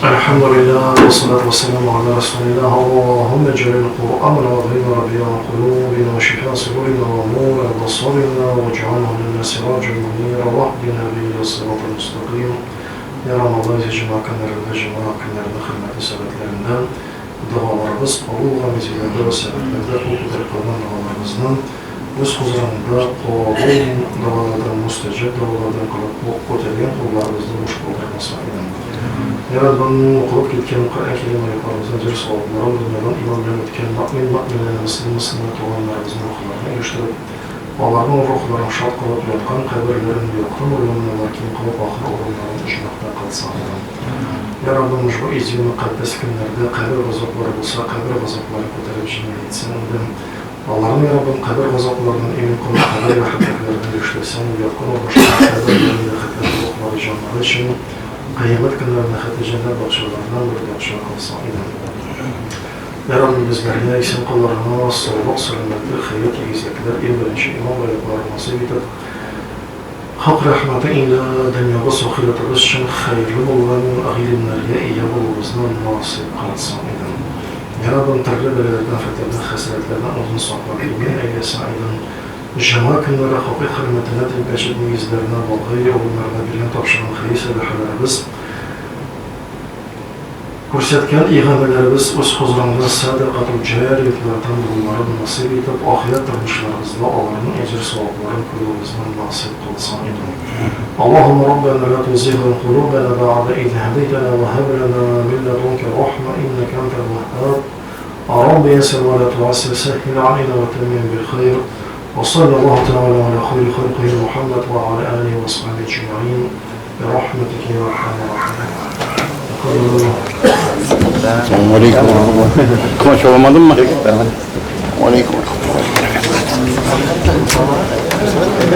الحمد لله والصلاة والسلام على رسول الله اللهم اجعل القرآن العظيم ربيع قلوبنا وشفاء صدورنا ونور أبصارنا واجعله لنا سراجا منيرا واهدنا به إلى الصراط المستقيم. Ya Ramazan cuma günlerinde, cuma günlerinde hürmetli sebeplerinden dualarımız kabul olan mezgillerde ve sebeplerde kul kudret kılgan dualarımızdan öz huzurunda kabul dualardan, müstecap dualardan kılıp көтәргән кулларыбызны буш калдырмаса иде. Ya Rabbim, оқылып кеткен Құран Керім аятларымыздың зор сауапларын дөньядан иман белән үткән мөэмин, мөэминә, мөслим, мөслимә туганнарыбызның рухларына ирештереп, аларның рухларын шат кылып, яткан каберләрен якты нурларына киң кылып, ахыр урыннарын оҗмахта кылса иде. Я Раббым, ошбу изге мөкатдәс көннәрдә кабер газаплары булса, кабер газапларын күтәреп җиңеләйтсәң иде. Аларны, я Раббым, кабер газапларыннан имин кылып, кабер рәхәтлекләренә ирештерсәң, якын урнашкан каберләрен рәхәтләнеп рухлары, җаннары өчен кыямәт көннәрендә хәтта җәннәт бакчаларыннан бер бакча кылсаң иде. Я Раббым, безләргә, исән колларыңа саулык, сәламәтлек, хәят, игезәкләр, иң беренче иман байлыклары насыйп итеп, Хак рәхмәтең илә дөньябыз, ахирәтебез өчен хәерле булган гыйлемнәргә ия булуыбызны насыйп кылсаң иде. Я Раббым, төрле бәлаләрдән, афәтләрдән, хәсрәтләрдән үзең саклап, имин әйләсәң идең. Җомга көннәре хакыйк хөрмәтенә дип мәчет нигезләренә, багый урыннарына биргән тапшырган хәер-сәдакаларыбыз, Күрсәткән иганәләребез үз хозурыңда сәдакатул җариятулардан булуларын насыйп итеп, ахирәт тормышларыбызда аларның әҗер-савапларын күрүебезне насыйп кылсаң иде. Аллаһумма Раббана ла тузигъ кулубана бәгъдә из һәдәйтәнә ва һәб ләнә мин ләдункә рахмә иннәкә әнтәл вәһһаб. Рабби яссир ва ла туассир, сәһһил аләйнә ва тәммим бил хәйр. Ва саллаллаһу тәгалә галә хәйри халкыһи Мухәммәд ва галә алиһи ва асхабиһи әҗмәгыйн. برحمتك يا ارحم الراحمين. Selamun Aleyküm. Kıvanç olamadın mı? Aleyküm.